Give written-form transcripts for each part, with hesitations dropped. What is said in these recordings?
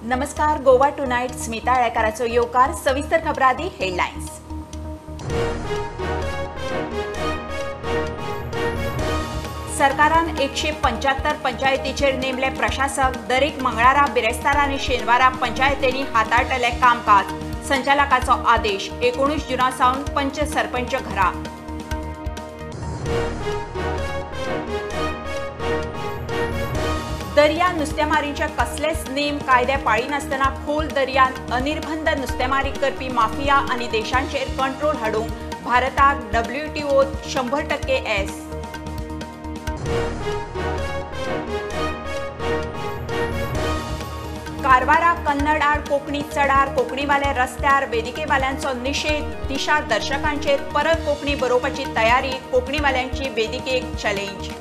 नमस्कार, गोवा टुनायट स्मिता आळेकाराचो येवकार. सविस्तर खबरां आदी हेडलायन्स. सरकारान 175 पंचायतीचेर नेमले प्रशासक. दरेक मंगळारा, बिरेस्तारा आनी शेनवारा पंचायतींनी हाताळटले कामकाज. संचालकाचो आदेश. 19 जुना सावन पंच सरपंच घरा. दर्या नुस्तेमारीचे कसलेच नेम कायदे पाळिनासतना खोल दर्यांत अनिर्बंध नुस्तेमारी करपी माफिया आनी देशांचेर कंट्रोल हाडूंक भारताक डब्ल्यूटीओत 100% एस. कारवारा कन्नड आड कोंकणी चडार, कोंकणीवाले रस्त्यार, वेदिकेवाल्यांचो निशेध. दिशा दर्शकांचेर परत कोंकणी बरोवपाची तयारी, कोंकणीवाल्यांची वेदिकेक चॅलेंज.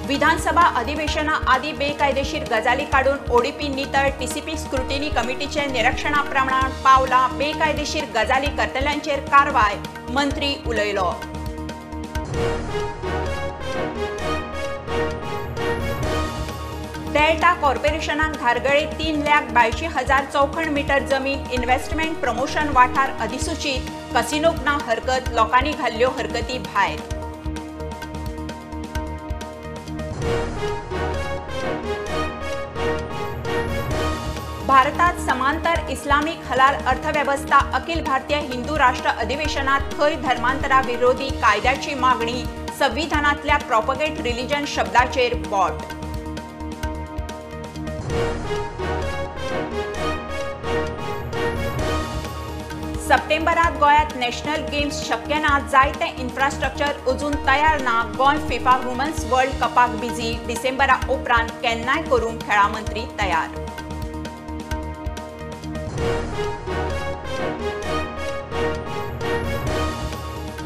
विधानसभा अधिवेशना आदी बेकायदेशीर गजाली काडून ओडीपी नितळ. टीसीपी स्क्रुटिनी कमिटीचे निरीक्षणा प्रमाण पावला. बेकायदेशीर गजाली करतल्यांचेर कारवाय, मंत्री उलयलो. डेल्टा कॉर्पोरेशनाक धारगळे 3,82,000 चौखण मीटर जमीन इन्व्हेस्टमेंट प्रमोशन वाठार अधिसूचित. कसिनोक ना हरकत, लोकांनी घाल्ल्यो हरकती भायर. भारतात समांतर इस्लामिक हलाल अर्थवेवस्था. अखिल भारतीय हिंदू राष्ट्र अधिवेशनात खंय धर्मांतरा विरोधी कायद्याची मागणी. संविधानातल्या प्रॉपगेट रिलिजन शब्दाचेर बोट. सप्टेंबरात गोंयांत नॅशनल गेम्स शक्य ना, जायते इन्फ्रास्ट्रक्चर अजून तयार ना. गोंय फिफा वुमन्स वर्ल्ड कपाक बिझी. डिसेंबरा उपरांत केन्नाय करूंक खेळां मंत्री तयार.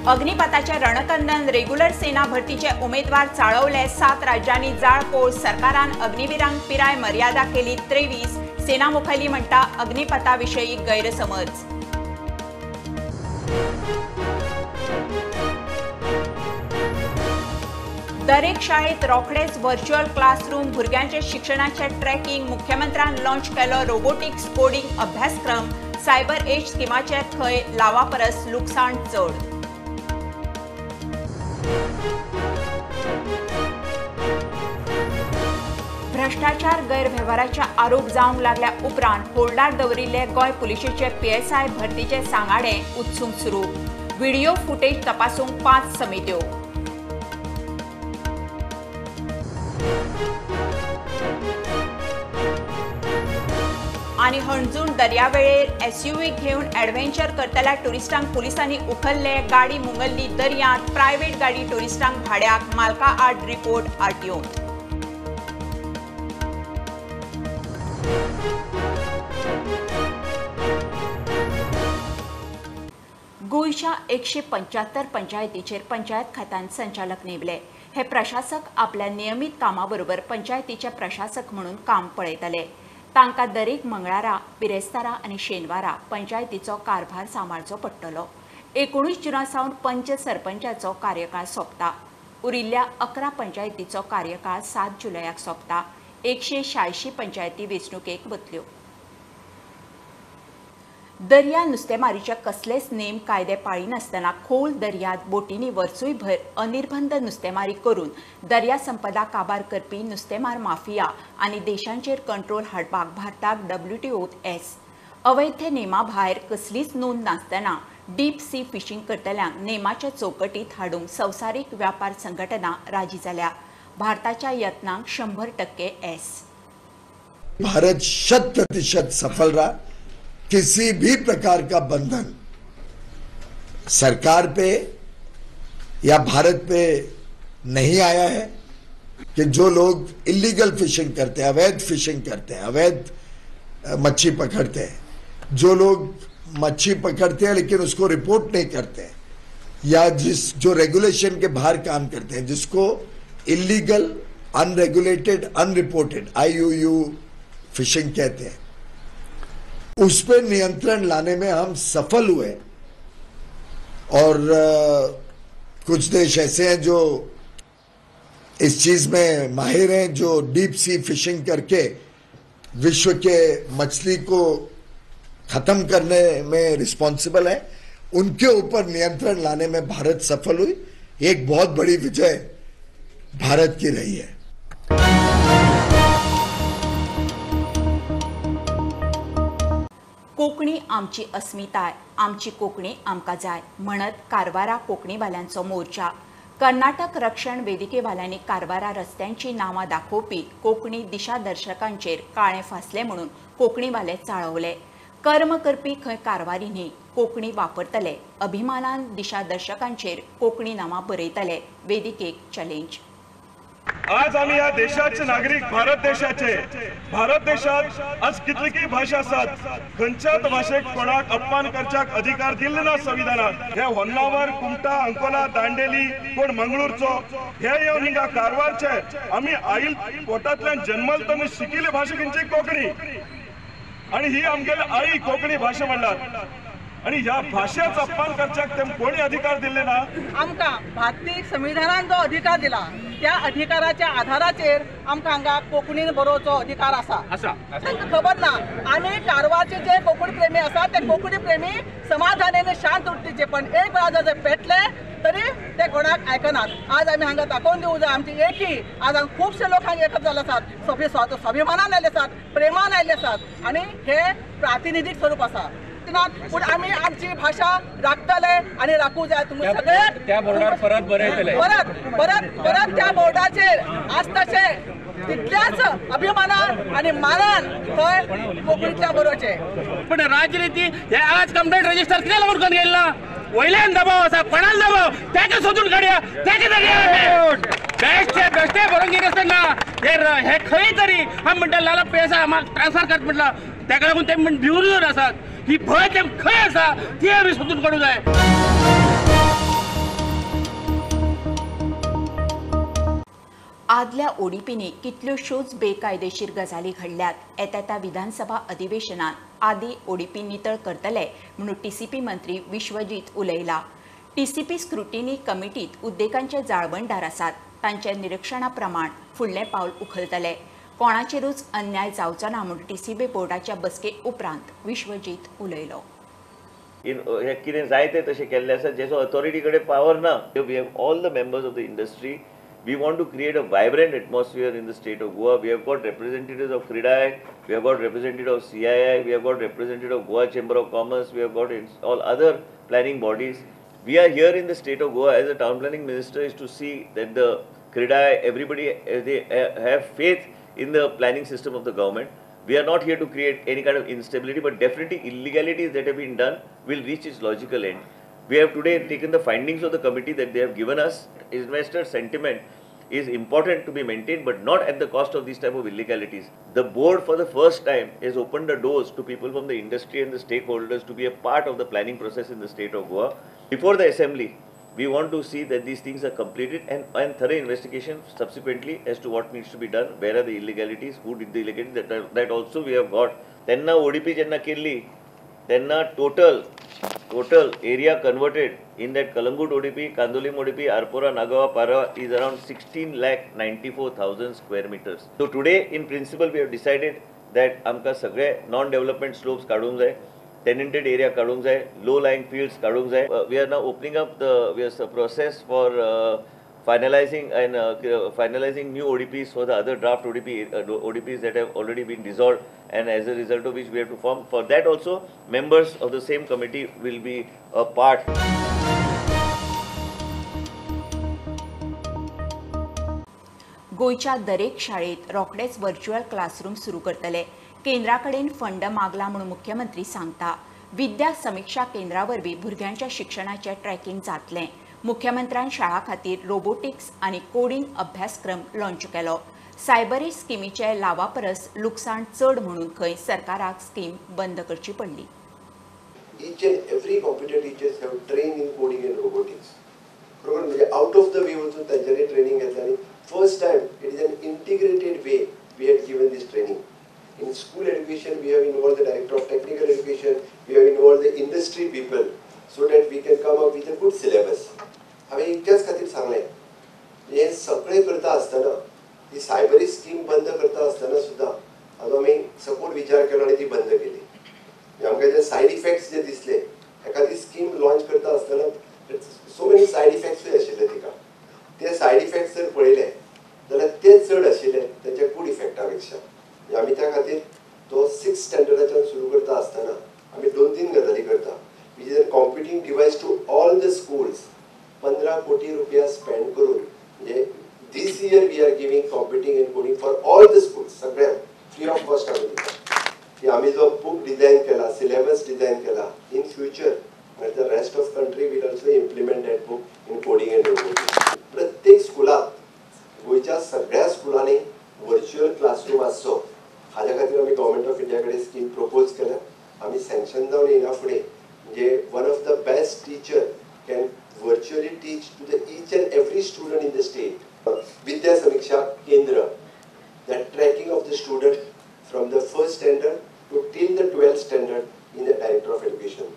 अग्निपथाचे रणकंदन. रेग्युलर सेना भरतीचे उमेदवार चाळवले. 7 राज्यांनी जाळपोळ. सरकारान अग्निवीरांक पिराय मर्यादा केली 23. सेना मुखेली म्हणटा अग्निपथा विशयी गैरसमज. दरेक शाळेत रोखडेच व्हर्च्युअल क्लासरूम. भुरग्यांचे शिक्षणाचे ट्रॅकिंग. मुख्यमंत्र्यान लॉन्च केलो रोबोटिक्स कोडिंग अभ्यासक्रम. सायबर एज स्किमाचे थंय लावा परस लुकसाण चड. भ्रष्टाचार गैरवेव्हाराचे आरोप जावंक लागल्या उपरांत होल्डार दवरिल्ले गोंय पुलिशेचे पीएसआय भरतीचे सांगाडे उत्सूंक सुरू. व्हिडिओ फुटेज तपासूंक 5 समित्यो. आनी हणजूण दर्यावेळेर एसयूव्ही घेवन ॲडव्हेंचर करतल्या ट्युरिस्टांक पुलिसांनी उखल्ले. गाडी मुंगल्ली दर्यांत. प्रायव्हेट गाडी ट्युरिस्टांक भाड्याक. मालका आड रिपोर्ट आरटीओंत. गोंयच्या 175 पंचायतीचेर पंचायत खात्यान संचालक नेमले. हे प्रशासक आपल्या नियमीत कामाबरोबर पंचायतीचे प्रशासक म्हणून काम पळयतले. तांकां दरेक मंगळारा, बिरेस्तारा आनी शेनवारा पंचायतीचो कारभार सांबाळचो पडटलो. 19 जुना सावन पंच सरपंचाचो कार्यकाळ सोंपता. उरिल्ल्या 11 पंचायतीचो कार्यकाळ 7 जुलयाक सोंपता. 186 पंचायती वेंचणुकेक वतल्यो. दर्या नुस्तेमारीचे कसलेच नेम कायदे पाळिनासतना खोल दर्यांत बोटींनी वर्सूयभर अनिर्बंध नुस्तेमारी करून दर्या संपदा काबार करपी नुस्तेमार माफिया आनी देशांचेर कंट्रोल हाडपाक भारताक डब्ल्यूटीओत एस. अवैध नेमा भायर कसलीच नोंद नासतना डीप सी फिशींग करतल्यांक नेमाच्या चौकटीत हाडूंक संवसारीक व्यापार संघटना राजी जाल्या. भारताच्या यत्नांक 100% एस. भारत 100% सफल रहा. किसी भी प्रकार का बंधन सरकार पे या भारत पे नहीं आया है कि जो लोग इलीगल फिशिंग करते हैं, अवैध फिशिंग करते हैं, अवैध मच्छी पकड़ते हैं, जो लोग मच्छी पकड़ते हैं लेकिन उसको रिपोर्ट नहीं करते हैं, या जिस जो रेगुलेशन के बाहर काम करते हैं, जिसको illegal, unregulated, unreported IUU fishing कहते हैं, उस पर नियंत्रण लाने में हम सफल हुए। और कुछ देश ऐसे हैं जो इस चीज़ में माहिर हैं, जो डीप सी फिशिंग करके विश्व के मछली को ख़त्म करने में रिस्पॉन्सिबल है। उनके ऊपर नियंत्रण लाने में भारत सफल हुई। एक बहुत बड़ी विजय भारत की रही है। कोंकणी आमची अस्मिताय, आमची कोंकणी आमकां जाय म्हणत कारवारा कोंकणीवाल्यांचो मोर्चा। कर्नाटक रक्षण वेदिकेवाल्यांनी कारवारा रस्त्यांची नांवां दाखोवपी कोंकणी दिशादर्शकांचेर काळें फासलें म्हणून कोंकणीवाले चाळवले। कर्म करपी खंय कारवारी न्ही, कोंकणी वापरतले, अभिमानान दिशादर्शकांचेर कोंकणी नांवां बरयतले, वेदिकेक चॅलेंज। आज आम्ही या देशाचे नागरिक, भारत देशाचे, भारत देशात आज कितली भाषा आसात, खंयच्याच भाषेक कोणाक अपमान करच्याक अधिकार दिल्लो ना संविधानात। हे होन्नावर, कुमटा, अंकोला, दांडेली, कोण मंगळूरचो, हे येवन हिंगा कारवारचे आम्ही आईल पोटांतल्यान जन्मल तेन्ना शिकिल्ली भाशा खंयची कोंकणी, आणि ही आमगेली आई कोंकणी भाशा म्हणलात, आणि ह्या भाषेचा अपमान करच्याक ते कोणी अधिकार दिले ना। आमकां भारतीय संविधानान जो अधिकार दिला त्या अधिकाराच्या आधाराचेर आमकां हांगा कोंकणीन बरोवचो अधिकार आसा। तांकां खबर ना आमी कारवारचे जे कोंकणी प्रेमी आसा ते कोंकणी प्रेमी समाधानाने शांत उरतीचे, पण एक वेळा जर पेटले तरी ते कोणाक आयकनात। आज आमी हांगा दाखोवन दिवंक जाय आमची एकी। आज हांगा खुबशे लोक हांगा एकत्र जाल्ले आसात, स्वाभिमानान आयिल्ले आसात, प्रेमान आयिल्ले आसात आनी हे प्रातिनिधीक स्वरूप आसा। पूण आमी आमची भाशा राखतले आनी राखूं जाय। तुमी सगळे त्या बोर्डार परत बरयतले, परत परत परत त्या बोर्डाचेर आज तशे तितल्याच अभिमानान आनी मानान थंय कोंकणींतल्या बरोवचें। पण राजनिती हे आज कंप्लेंट रजिस्टर कित्याक लागून करून गेली ना? वयल्यान दबाव आसा, कोणाक दबाव ताका सोदून काडया, ताका धरया। बेश्टे बेश्टे बरोवन घेयनासतना ना हे खंय तरी आमी म्हणटा लाला पैसा आमकां ट्रान्सफर कर म्हटला, ताका लागून ते भिवून आसात। ही भंय ते खंय आसा ती आमी सोदून काडूंक जाय। आदल्या ओडीपींनी कितल्योश्योच बेकायदेशीर गजाली घडल्यात। येता त्या विधानसभा अधिवेशनात आदी ओडीपी नितळ करतले म्हणून टीसीपी मंत्री विश्वजीत उलयला। टीसीपी स्क्रुटिनी कमिटीत उद्देगांचे जाळवणदार आसात, तांच्या निरीक्षणा प्रमाण फुडलें पावल उखलतले। कोणाचेरूच अन्याय जावचो ना म्हणून टीसीपी बोर्डाच्या बसके उपरांत विश्वजीत उलयलो। हे कितें जाय तें तशें केल्लें आसा, जेचो अथॉरिटी कडेन पावर ना। We have all the members of the industry. We want to create a vibrant atmosphere in the state of Goa. We have got representatives of CREDAI, we have got representatives of CII, we have got representatives of Goa Chamber of Commerce, we have got all other planning bodies. We are here in the state of Goa as a town planning minister is to see that the CREDAI, everybody, they have faith in the planning system of the government. We are not here to create any kind of instability, but definitely illegalities that have been done will reach its logical end. We have today taken the findings of the committee that they have given us. Investor sentiment is important to be maintained, but not at the cost of these type of illegalities. The board for the first time has opened the doors to people from the industry and the stakeholders to be a part of the planning process in the state of Goa. Before the assembly, we want to see that these things are completed and thorough investigation subsequently as to what needs to be done, where are the illegalities, who did the illegalities, that also we have got. Tenna ODP jenna kelli, tenna total area converted in that Kalangut ODP, Kandolim ODP, Arpora, Nagawa, Para is around 16,94,000 square meters. So today in principle we have decided that amka sagle non-development slopes kadunk jai, tenanted area kadunk jai, low-lying fields kadunk jai. We are now opening up the process for finalizing and finalizing new ODPs for the other draft ODPs that have already been dissolved, and as a result of which we have to form. For that also, members of the same committee will be a part. गोंयच्या दरेक शाळेत रोखडेच virtual classroom सुरू करतले। केंद्रा कडेन fund मागला म्हणून मुख्यमंत्री सांगता। विद्या समिक्षा केंद्रा वरवीं भुरग्यांच्या शिक्षणाचें ट्रॅकिंग जातलें। मुख्यमंत्र्यान शाळा खातीर रोबोटिक्स आनी कोडिंग अभ्यासक्रम लॉन्च केलो। सायबरी स्किमीचे लावा परस लुकसाण चड म्हणून खंय सरकाराक स्कीम बंद करची पडली। Each and every computer teachers have trained in coding and robotics. बरोबर, म्हणजे आउट ऑफ the वे वचून तांच्यांनी ट्रेनिंग घेतली आनी first time it is an integrated way we had given this training. In school education we have involve the director of technical education, we have involve the industry people so that we can come up with a good syllabus. हांवें इतक्याच खातीर सांगलें, हें सगळें करता आसतना ती सायबरी scheme बंद करता आसतना सुद्दां हाजो आमी सपोर्ट विचार केलो आनी ती बंद केली. आमकां जे सायड इफेक्ट्स जे दिसले, एखादी स्कीम लॉन्च करता आसतना सो मेनी सायड इफेक्ट्सूय आशिल्ले तिका, ते सायड इफेक्ट्स जर पळयले जाल्यार ते चड आशिल्ले तेच्या गूड इफेक्टा पेक्षा. आमी त्या खातीर तो 6th स्टँडर्डाच्यान सुरू करता आसतना आमी 2-3 गजाली करता, which is a computing device to all the schools. 15 कोटी रुपया स्पेंड करून म्हणजे this year we are giving computing and coding for all the schools, सगळ्यांक फ्री ऑफ कॉस्ट आमी दिता. की आमी जो बूक डिझायन केला, सिलेबस डिझायन केला, in future the rest of country will also implement that book in coding and robotics. प्रत्येक स्कुलात, गोंयच्या सगळ्या स्कुलांनी व्हर्च्युअल क्लासरूम आसचो हाज्या खातीर आमी गव्हर्मेंट ऑफ इंडिया कडेन स्कीम प्रपोज केल्या. आमी सँक्शन जावन येयना फुडें म्हणजे one of the best teacher can virtually teach to the each and every student in the state. Vidya Samiksha Kendra, that tracking of the student from the first standard to till the 12th standard in the director of education.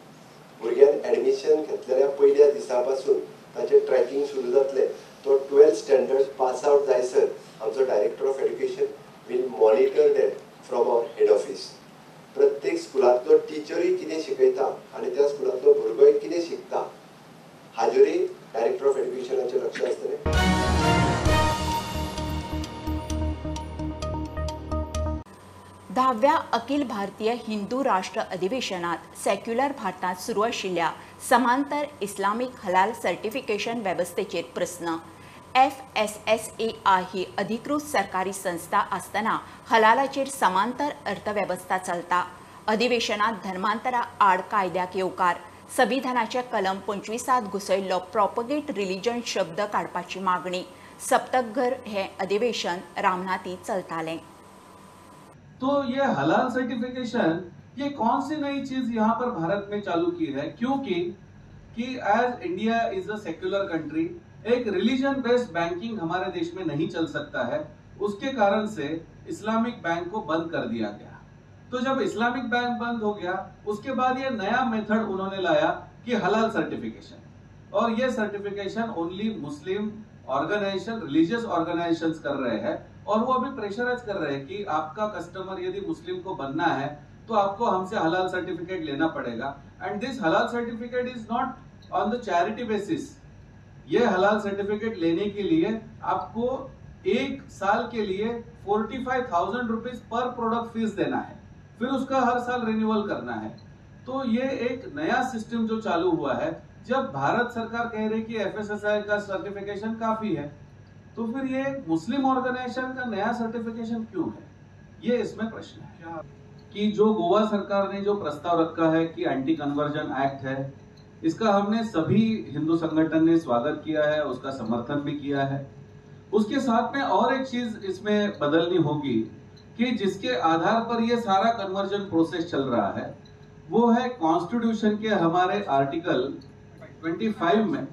भुरग्यान admission घेतलेल्या पयल्या दिसा पासून ताचें tracking सुरू जातलें. तो 12th standard pass out जायसर आमचो director of education will monitor that from our head office. प्रत्येक स्कुलांतलो टिचरूय कितें शिकयता आनी त्या स्कुलांतलो भुरगोय कितें शिकता हाजेरूय डायरेक्टर ऑफ एड्युकेशनाचें लक्ष आसतलें. धाव्या अखिल भारतीय हिंदू राष्ट्र अधिवेशनात सेक्युलर भारतात सुरू आशिल्ल्या समांतर इस्लामिक हलाल सर्टिफिकेशन वेवस्थेचेर प्रस्न. FSSAI ही अधिकृत सरकारी संस्था आसतना हलालाचेर समांतर अर्थवेवस्था चलता. अधिवेशनात धर्मांतरा आड कायद्याक येवकार, संविधानाच्या कलम 25 घुसयल्लो प्रॉपगेट रिलिजन शब्द काडपाची मागणी. सप्तकभर हे अधिवेशन रामनाथी चलतालें. तो ये हलाल सर्टिफिकेशन ये कौन सी नई चीज यहाँ पर भारत में चालू की है? क्योंकि कि as India is a secular country, एक रिलीजन बेस्ड बैंकिंग हमारे देश में नहीं चल सकता है, उसके कारण से इस्लामिक बैंक को बंद कर दिया गया। तो जब इस्लामिक बैंक बंद हो गया उसके बाद ये नया मेथड उन्होंने लाया कि हलाल सर्टिफिकेशन, और ये certification only Muslim organisation, religious organisations कर रहे हैं, और वो अभी प्रेशराइज कर रहे हैं कि आपका कस्टमर यदि मुस्लिम को बनना है तो आपको हमसे हलाल सर्टिफिकेट लेना पड़ेगा। And this halal certificate is not on the charity basis. ये हलाल सर्टिफिकेट लेने के लिए आपको 1 साल के लिए 45,000 रुपीज पर प्रोडक्ट फीस देना है, फिर उसका हर साल रिन्यूअल करना है। तो ये एक नया सिस्टम जो चालू हुआ है, जब भारत सरकार कह रही कि FSSAI का सर्टिफिकेशन काफी है, तो फिर ये मुस्लिम ऑर्गेनाइजेशन का नया सर्टिफिकेशन क्यों है, ये इसमें प्रश्न है। कि जो गोवा सरकार ने जो प्रस्ताव रखा है कि एंटी कन्वर्जन एक्ट है, इसका हमने सभी हिंदू संगठन ने स्वागत किया है, उसका समर्थन भी किया है। उसके साथ में और एक चीज इसमें बदलनी होगी कि जिसके आधार पर ये सारा कन्वर्जन प्रोसेस चल रहा है, वो है कॉन्स्टिट्यूशन के हमारे आर्टिकल 25 में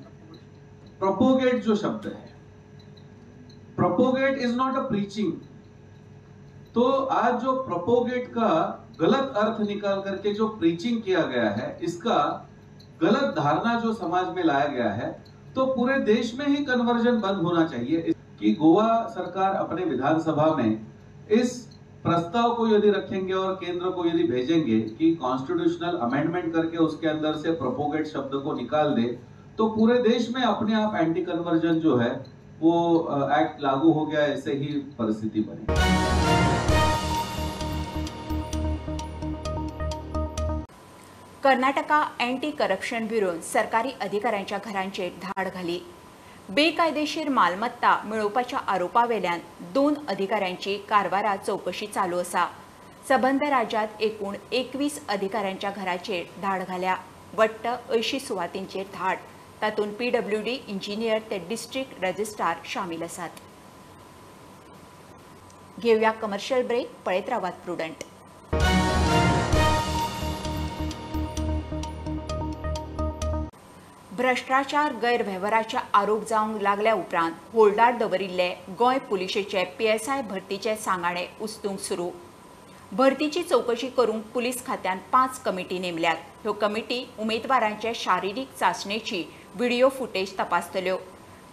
प्रोपोगेट जो शब्द है, propagate is not a preaching. तो आज जो प्रोपोगेट का गलत अर्थ निकाल करके जो प्रीचिंग किया गया है, इसका गलत धारणा जो समाज में लाया गया है, तो पूरे देश में ही कन्वर्जन बंद होना चाहिए। कि गोवा सरकार अपने विधानसभा में इस प्रस्ताव को यदि रखेंगे और केंद्र को यदि भेजेंगे कि कॉन्स्टिट्यूशनल अमेंडमेंट करके उसके अंदर से प्रोपोगेट शब्द को निकाल दे, तो पूरे देश में अपने आप एंटी कन्वर्जन जो है वो एक्ट लागू हो गया, ऐसे ही परिस्थिति बने। कर्नाटका अँटी करप्शन ब्युरोन सरकारी अधिकाऱ्यांच्या घरांचेर धाड घाली. बेकायदेशीर मालमत्ता मेळोवपाच्या आरोपावेल्यान 2 अधिकाऱ्यांची कारवारा चौकशी चालू आसा. सबंद राज्यात एकूण 21 अधिकाऱ्यांच्या घराचेर धाड घाल्या. वट्ट 80 सुवातींचेर धाड, तातूंत PWD engineer ते डिस्ट्रिक्ट रजिस्ट्रार शामील आसात. घेवया कमर्शियल ब्रेक, पळयत रावात प्रुडंट. भ्रश्टाचार गैरवेव्हाराचे आरोप जावंक लागल्या उपरांत होल्डार दवरिल्ले गोंय पुलिशेचे PSI भरतीचे सांगाणे उस्तूंक सुरू. भरतीची चौकशी करूंक पुलीस खात्यान 5 कमिटी नेमल्यात. ह्यो कमिटी उमेदवारांचे शारिरीक चांचणेची व्हिडिओ फुटेज तपासतल्यो.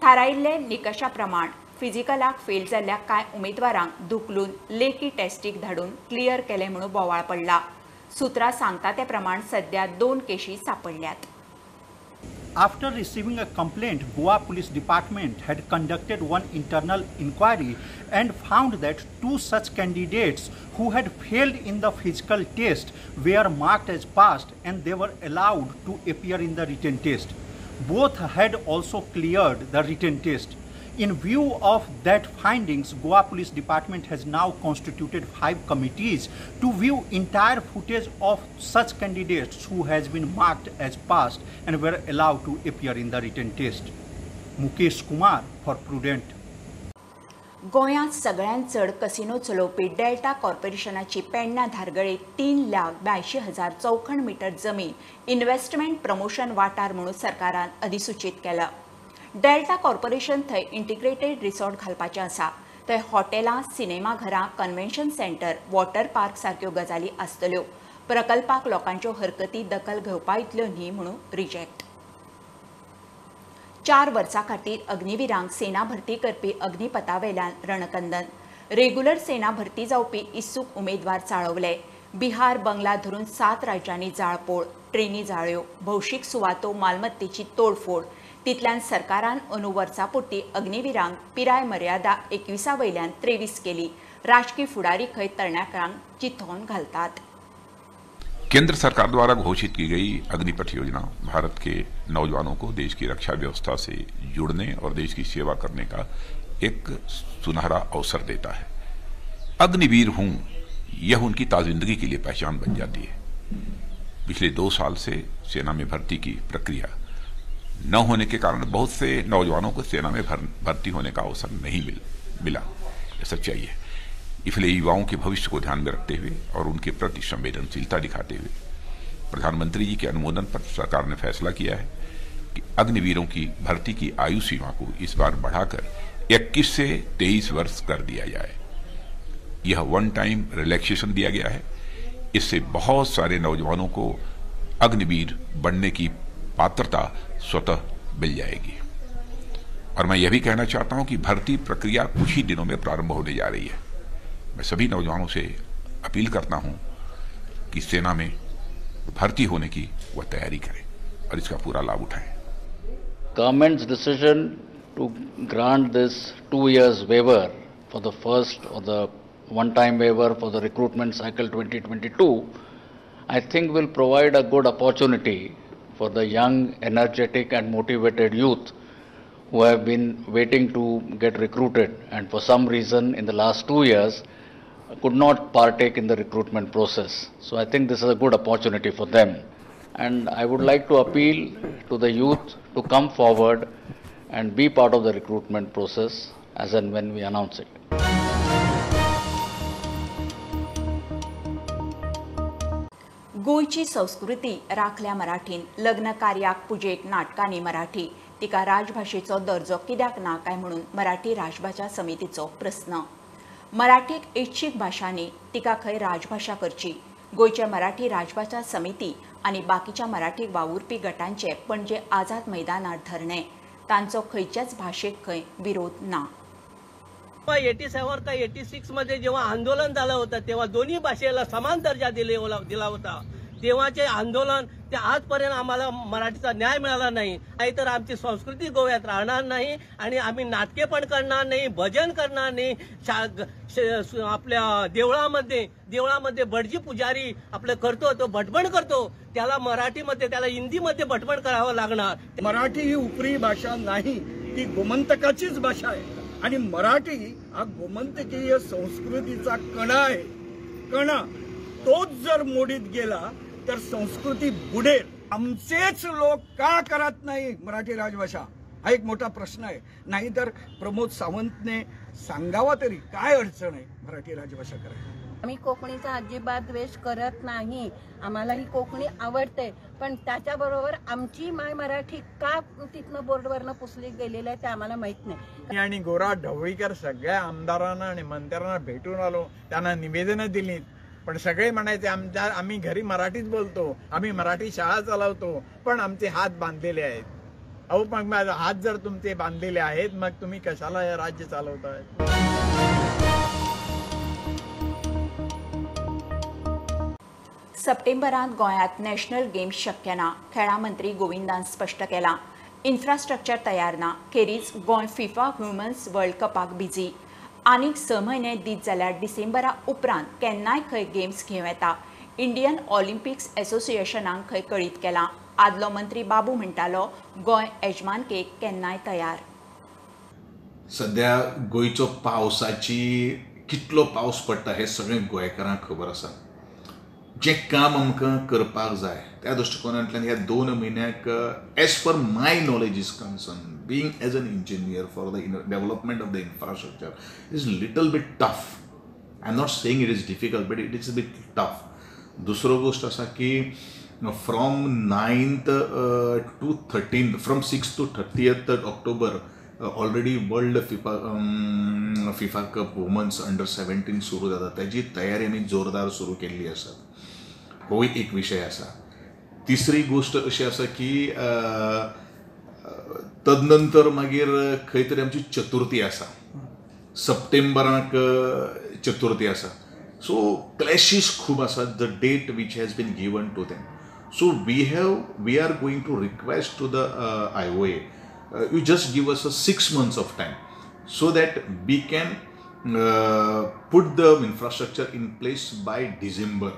थारायिल्ले निकशा प्रमाण फिजिकलाक फेल जाल्ल्या कांय उमेदवारांक धुकलून लेखी टेस्टीक धाडून क्लियर केले म्हणून बोवाळ पडला. सूत्रां सांगता ते प्रमाण सध्या 2 केशी सापडल्यात. After receiving a complaint, Goa Police Department had conducted one internal inquiry and found that 2 such candidates who had failed in the physical test were marked as passed and they were allowed to appear in the written test. Both had also cleared the written test. In view of that findings, Goa Police Department has now constituted 5 committees to view entire footage of such candidates who has been marked as passed and were allowed to appear in the written test. Mukesh Kumar for Prudent. गोंयांत सगळ्यांत चड casino चलोवपी delta कॉर्पोरेशनाची पेडणा धारगळे 3,82,000 चौखण metre जमीन investment promotion वाठार म्हणून सरकारान अधिसूचित केला. डेल्टा कॉर्पोरेशन थंय इंटिग्रेटेड रिसॉर्ट घालपाचें आसा. थंय हॉटेलां, सिनेमाघरां, कन्व्हेन्शन सेंटर, वॉटर पार्क सारक्यो गजाली आसतल्यो. प्रकल्पाक लोकांच्यो हरकती दखल घेवपा इतल्यो न्ही म्हणून रिजेक्ट. 4 वर्सां खातीर अग्निवीरांक सेना भरती करपी अग्निपथावेल्यान रणकंदन. रेग्युलर सेना भरती जावपी इत्सूक उमेदवार चाळवले. बिहार, बंगला धरून 7 राज्यांनी जाळपोळ, ट्रेनी जाळ्यो, भौशीक सुवातो, मालमत्तेची तोडफोड. तितल्यान सरकारान अंदू वर्सापुरती अग्निवीरांक पिराय मर्यादा 21 वयल्यान 23 केली. राजकी फुडारी खंय तरणाट्यांक चिथोवन घालतात. केंद्र सरकार द्वारा घोषित की गई अग्निपथ योजना भारत के नौजवानों को देश की रक्षा व्यवस्था से जुड़ने और देश की सेवा करने का एक सुनहरा अवसर देता है. अग्निवीर हूं, यह उनकी ताजिंदगी के लिए पहचान बन जाती है. पिछले 2 साल से सेना में भर्ती की प्रक्रिया न होने के कारण बहुत से नौजवानों को सेना में भर्ती होने का अवसर नहीं मिला, यह सच्चाई है. इसलिए युवाओं के भविष्य को ध्यान में रखते हुए और उनके प्रति संवेदनशीलता दिखाते हुए प्रधानमंत्री जी के अनुमोदन पर सरकार ने फैसला किया है कि अग्निवीरों की भर्ती की आयु सीमा को इस बार बढ़ाकर 21 से 23 वर्ष कर दिया जाए. यह वन टाइम रिलैक्सेशन दिया गया है. इससे बहुत सारे नौजवानों को अग्निवीर बनने की पात्रता स्वतः मिल जाएगी. और मैं यह भी कहना चाहता हूं कि भर्ती प्रक्रिया कुछ ही दिनों में प्रारंभ होने जा रही है. मैं सभी नौजवानों से अपील करता हूं कि सेना में भर्ती होने की वह तैयारी करें और इसका पूरा लाभ उठाएं. Government's decision to grant this 2 years waiver for the first or the one-time waiver for the recruitment cycle 2022, I think will provide a good opportunity for the young, energetic and motivated youth who have been waiting to get recruited and for some reason in the last 2 years could not partake in the recruitment process. So I think this is a good opportunity for them. And I would like to appeal to the youth to come forward and be part of the recruitment process as and when we announce it. गोंयची संस्कृती राखल्या मराठीन. लग्न कार्याक, पुजेक, नाटकांनी मराठी. तिका राजभाशेचो दर्जो कित्याक ना काय म्हणून मराठी राजभाशा समितीचो प्रस्न. मराठीक ऐच्छिक भाशांनी तिका खंय राजभाशा करची. गोंयच्या मराठी राजभाशा समिती आनी बाकीच्या मराठी वावुरपी गटांचे पणजे आझाद मैदानार धरणे. तांचो खंयच्याच भाशेक खंय विरोध ना. 87 का 86 मध्ये जेव्हा आंदोलन झालं होतं तेव्हा दोन्ही भाषेला समान दर्जा दिला होता. तेव्हाचे आंदोलन ते आजपर्यंत आम्हाला मराठीचा न्याय मिळाला नाही. नाहीतर आमची संस्कृती गोव्यात राहणार नाही आणि आम्ही नाटके पण करणार नाही, भजन करणार नाही. आपल्या देवळामध्ये भटजी पुजारी आपलं करतो, तो भटबण करतो, त्याला मराठीमध्ये, त्याला हिंदीमध्ये भटबण करावं लागणार. मराठी ही उपरी भाषा नाही, ती गोमंतकाचीच भाषा आहे आणि मराठी हा गोमंतकीय संस्कृतीचा कणा आहे. कणा तोच जर मोडीत गेला तर संस्कृती बुडेल. आमचेच लोक का करत नाही मराठी राजभाषा, हा एक मोठा प्रश्न आहे. नाहीतर प्रमोद सावंतने सांगावा तरी काय अडचण आहे मराठी राजभाषा करायला. आम्ही कोकणीचा अजिबात द्वेष करत नाही, आम्हाला ही कोकणी आवडते, पण त्याच्याबरोबर आमची माय मराठी का तिथनं बोर्डवरनं पुसली गेलेली आहे ते आम्हाला माहित नाही. आणि गोरा ढवळीकर सगळ्या आमदारांना आणि मंत्र्यांना भेटून आलो, त्यांना निवेदनं दिली, पण सगळे म्हणायचे आम्ही घरी मराठीच बोलतो, आम्ही मराठी शाळा चालवतो, पण आमचे हात बांधलेले आहेत. अहो पण माझा हात जर तुमचे बांधलेले आहेत मग तुम्ही कशाला हे राज्य चालवताय? सप्टेंबरात गोंयांत नॅशनल गेम्स शक्य ना, खेळां मंत्री गोविंदान स्पश्ट केलां. इन्फ्रास्ट्रक्चर तयार ना, खेरीज गोंय फिफा ह्युमन्स वर्ल्ड कपाक बिजी. आनीक 6 म्हयने दीत जाल्यार डिसेंबरा उपरांत केन्नाय खंय गेम्स घेवं येता. इंडियन ऑलिम्पिक्स एसोसिएशनाक खंय कळीत केलां. आदलो मंत्री बाबू म्हणटालो गोंय येजमानकेक केन्नाय तयार. सध्या गोंयचो पावसाची कितलो पावस पडटा हें सगळें गोंयकारांक खबर आसा. जें काम आमकां करपाक जाय त्या दृश्टिकोनांतल्यान ह्या 2 म्हयन्याक as per my knowledge is concern, being as an engineer for the development of the infrastructure is little bit tough. I am not saying it is difficult but it is bit tough. दुसरो गोश्ट आसा की from 9th to 13th, from 6th to 30th October already world FIFA cup womens under 17 सुरू जाता, ताजी तयारी आमी जोरदार सुरू केल्ली आसा. होय एक विशय आसा. तिसरी गोश्ट अशी आसा की तदनंतर मागीर खंय तरी आमची चतुर्थी आसा, सप्टेंबराक चतुर्थी आसा. सो क्लॅशीस खूब आसात. The date which has been given to them, so we are going to request to the IOA, you just give us a 6 months of time so that we can put the infrastructure in place by December.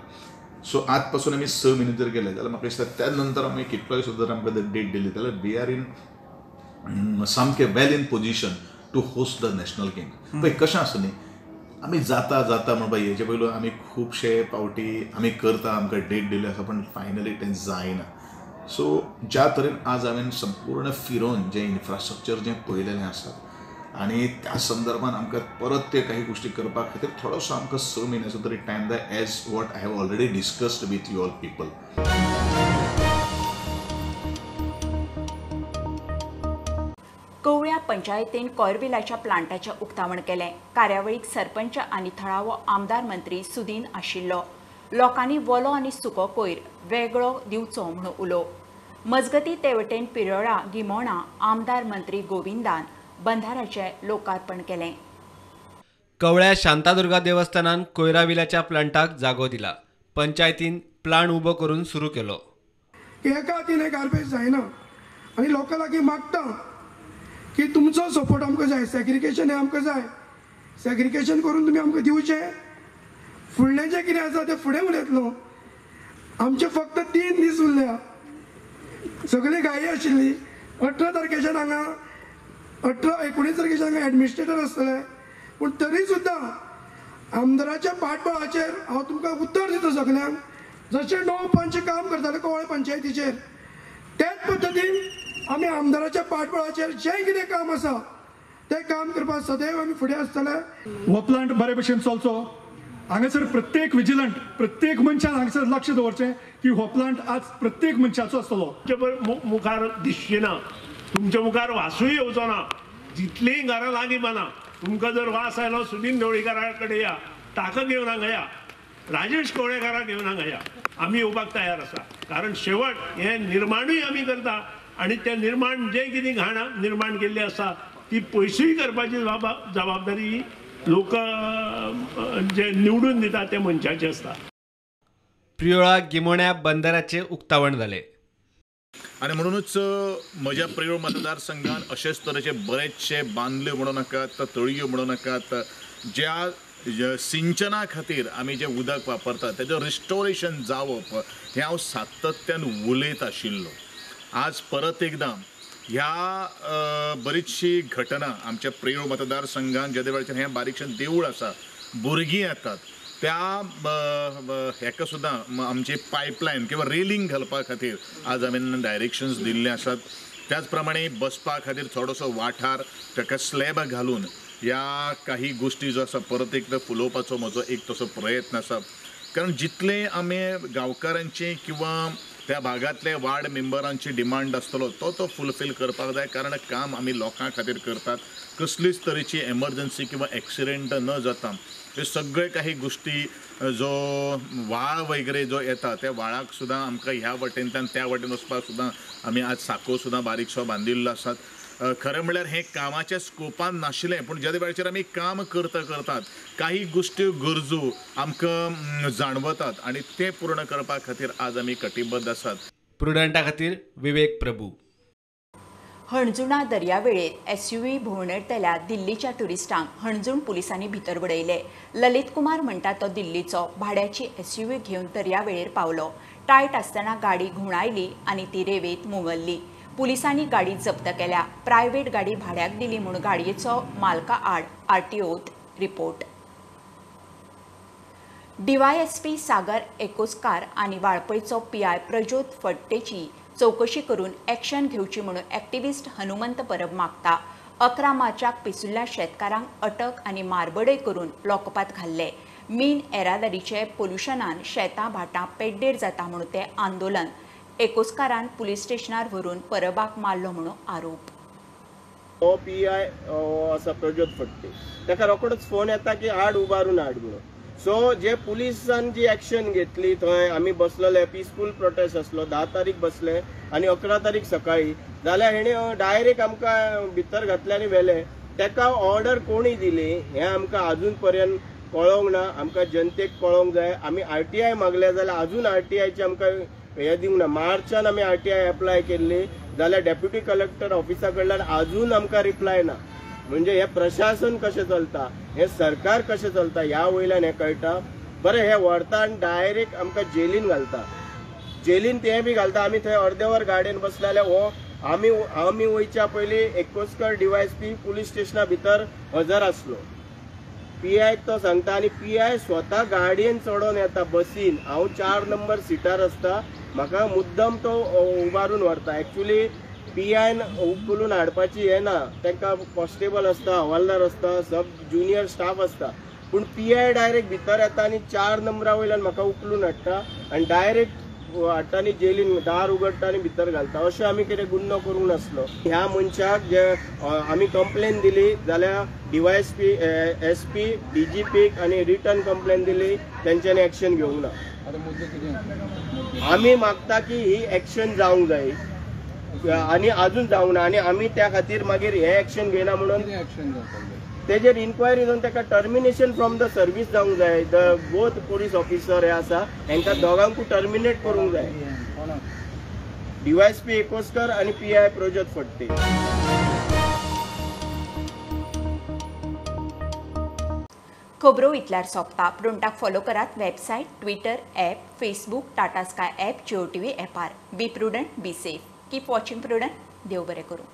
So आजपासून आमी 6 म्हयने जर गेले जाल्यार म्हाका दिसता त्या नंतर आमी कितलोय सुद्दां जर आमकां डेट दिली जाल्यार we are in सामके well in position to host the national game. पळय कशें आसा न्ही, आमी जाता जाता म्हणपा हेजे पयलू आमी खुबशे पावटी आमी करता, आमकां डेट दिल्ली आसा पण फायनली तें जायना. सो ज्या तरेन आज हांवें संपूर्ण फिरोवन जें इन्फ्रास्ट्रक्चर जें पळयलेलें आसा आनी त्या संदर्भान आमकां परत ते काही गोश्टी करपा खातीर थोडोसो आमकां 6 म्हयन्याचो तरी टायम जाय, as what I have already discussed with you all people. कवळ्या पंचायतीन कॉयरबिलाच्या प्लांटाचें उक्तावण केलें. कार्यावळीक सरपंच आनी थळावो आमदार मंत्री सुदीन आशिल्लो. लोकांनी वोलो आनी सुको कोयर वेगळो दिवचो म्हूण उलो. मजगती ते वटेन पिरोळा गिमोणा आमदार मंत्री गोविंदान बंधाराचें लोकार्पण केलें. कवळ्या शांतादुर्गा देवस्थानान कोयराविलाच्या प्लांटाक जागो दिला. पंचायतीन प्लांट उबो करून सुरू केलो. एका हातीन गार्बेज जायना आनी लोकां लागीं मागता की तुमचो सपोर्ट आमकां जाय, सेग्रिगेशन हें आमकां जाय, सेग्रिगेशन करून तुमी आमकां दिवचें. फुडलें जें कितें आसा तें फुडें उलयतलो. आमचे फक्त 3 दीस उरल्या, सगळी गायी आशिल्ली. 18 तारखेच्यान हांगा 18-19 तारखेच्यान हांगा एडमिनिस्ट्रेटर आसतले, पूण तरी सुद्दां आमदाराच्या पाठबळाचेर हांव तुमकां उत्तर दिता सगल्यांक, जशें 9 पंच काम करताले कवळे पंचायतीचेर त्याच पद्दतीन आमी आमदाराच्या पाठबळाचेर जें कितें काम आसा तें काम करपाक सदैव आमी फुडें आसतले. हो प्लांट बरे भशेन चलचो हांगासर प्रत्येक विजिलंट, प्रत्येक मनशान हांगासर लक्ष दवरचें की हो प्लांट आज प्रत्येक मनशाचो आसतलो. मुखार दिसची ना, तुमच्या मुखार वासूय येवचो ना, जितलीं घरां लागीं माना तुमकां जर वास आयलो सुदीन ढवळीकारा कडेन या, ताका घेवन हांगा या, राजेश कवळेकाराक घेवन हांगा या, आमी येवपाक तयार आसा. कारण शेवट हें निर्माणूय आमी करता आनी तें निर्माण जें कितें घाण निर्माण केल्ली आसा ती पयसूय करपाची जबाबदारी लोक जे निवडून दिता ते मनशाचे आसता. प्रियोळा गिमोण्या बंदराचें उक्तावण जालें. आनी म्हणूनच म्हज्या प्रियोळ मतदारसंघान अशेच तरेचे बरेचशे बांदल्यो म्हणूं नाकात, तळयो म्हणूं नाकात, ज्या सिंचना खातीर आमी जें उदक वापरतात तेजें रिस्टोरेशन जावप हें हांव सातत्यान उलयत आशिल्लो. आज परत एकदां ह्या बरीचशी घटना आमच्या प्रियोळ मतदारसंघान जेदे वेळाचेर हें बारीकशें देवूळ आसा, भुरगीं येतात त्या हेका सुद्दां आमची पायपलायन किंवा रेलिंग घालपा खातीर आज हांवें डायरेक्शन्स दिल्ले आसात. त्याच प्रमाणे बसपा खातीर थोडोसो वाठार ताका स्लॅब घालून ह्या काही गोश्टी जो आसा परत एकदां फुलोवपाचो म्हजो एक तसो प्रयत्न आसा. कारण जितलें आमी गांवकारांचें किंवा त्या भागांतले वार्ड मेंबरांची डिमांड आसतलो तो तो फुलफील करपाक जाय, कारण काम आमी लोकां खातीर करतात. कसलीच तरेची एमर्जन्सी किंवा एक्सिडेंट न जाता हे सगळे काही गोष्टी, जो व्हाळ वगैरे जो येता त्या व्हाळाक सुद्दां आमकां ह्या वटेंतल्यान त्या वटेन वचपाक सुद्दां आमी आज साको सुद्दां बारीकसो बांदिल्लो आसात. खरें म्हणल्यार हें कामाच्या स्कोपान नाशिल्लें, पूण ज्या वेळाचेर आमी काम करता करतात काही गोश्टी गरजो आमकां जाणवतात आनी ते पूर्ण करपा खातीर आज आमी कटिबद्ध आसात. प्रुडंटा खातीर विवेक प्रभू. हणजुणा दर्यावेळेर एसयूव्ही भोंवडेतल्या दिल्लीच्या ट्युरिस्टांक हणजूण पुलिसांनी भितर उडयले. ललित कुमार म्हणटा तो दिल्लीचो भाड्याची एसयूव्ही घेवन दर्यावेळेर पावलो. टायट आसतना गाडी घुंवडायली आनी ती रेवेंत मुंगरली. पुलिसांनी गाडी जप्त केल्या. प्रायव्हेट गाडी भाड्याक दिली म्हूण गाडयेचो मालका आड आरटीओत रिपोर्ट. डीवायएसपी सागर एकोस्कार आनी वाळपयचो पीआय प्रज्योत फडतेची चौकशी करून एक्शन घेवची म्हणून एक्टिविस्ट हनुमंत परब मागता. 11 मार्चाक पिसुल्ल्या शेतकारांक अटक आनी मारबडय करून लॉकपात घाल्ले. मीन येरादारीचे पोल्युशनान शेतां भाटां पेड्डेर जाता म्हणून ते आंदोलन एकोस्कारान पुलीस स्टेशनार व्हरून परबाक मारलो म्हणून आरोप. हो पी I आसा प्रज्योत फडते, ताका रोखडोच फोन येता की हाड उबारून हाड म्हणून. सो जे पुलिसान जी एक्शन घेतली थंय आमी बसलेले, पिसफूल प्रोटेस्ट आसलो, 10 तारीख बसले आनी 11 तारीख सकाळी जाल्यार हेणे डायरेक्ट आमकां भितर घातले आनी व्हेले. ताका ऑर्डर कोणी दिली हें आमकां आजून पर्यंत कळोंक ना. आमकां जनतेक कळोंक जाय. आमी आरटीआय मागल्या जाल्यार आजून आरटीआयची आमकां हें दिवंक ना. मार्चान आमी आरटीआय एप्लाय केल्ली जाल्यार डेप्युटी कलेक्टर ऑफिसा कडल्यान आजून आमकां रिप्लाय ना. म्हणजे हे प्रशासन कशें चलता, हे सरकार कशें चलता ह्या वयल्यान हें कळटा. बरें, हे व्हरता आनी डायरेक्ट आमकां जेलीन घालता. जेलीन तें बी घालता. आमी थंय अर्दे वर गाडयेन बसले जाल्यार हो आमी वयच्या पयलीं एकोस्कर डीवायएसपी पुलीस स्टेशना भितर हजर आसलो. पीआयक तो सांगता आनी पीआय स्वता गाडयेन चडोन येता बसीन. हांव 4 नंबर सिटार आसता, म्हाका मुद्दम तो उबारून व्हरता. एक्चुली पीआयन उखलून हाडपाची हें ना, तांकां कॉन्स्टेबल आसता, हवालदार आसता, सब ज्युनियर स्टाफ आसता. पूण पीआय डायरेक्ट भितर येता आनी 4 नंबरा वयल्यान म्हाका उखलून हाडटा आनी डायरेक्ट हाडटा आनी जेलीन दार उगडटा आनी भितर घालता. अशें आमी कितें गुन्नो करूंक नासलो. ह्या मनशाक जे आमी कंप्लेन दिली जाल्यार डीवायएसपी, एसपी, डीजीपीक आनी रिटर्न कंप्लेन दिली, तेंच्यांनी एक्शन घेवंक ना. आमी मागता की ही एक्शन जावंक जाय आनी आजून जावंक ना आनी आमी त्या खातीर मागीर हे एक्शन घेयना म्हणून तेजेर इन्क्वायरी जावन ताका टर्मिनेशन फ्रॉम the service जावंक जाय. The both police officer हे आसा हेंकां दोगांकूय टर्मिनेट करूंक जाय, डीवायएसपी एकोस्कर आनी पीआय प्रज्योत फडते. खबरो इतल्यार सोंपता. प्रुंटाक फॉलो करात website, Twitter, app, Facebook, Tata Sky app, Jio TV ऍपार. Be prudent, be safe, keep watching Prudent. देव बरें करूं.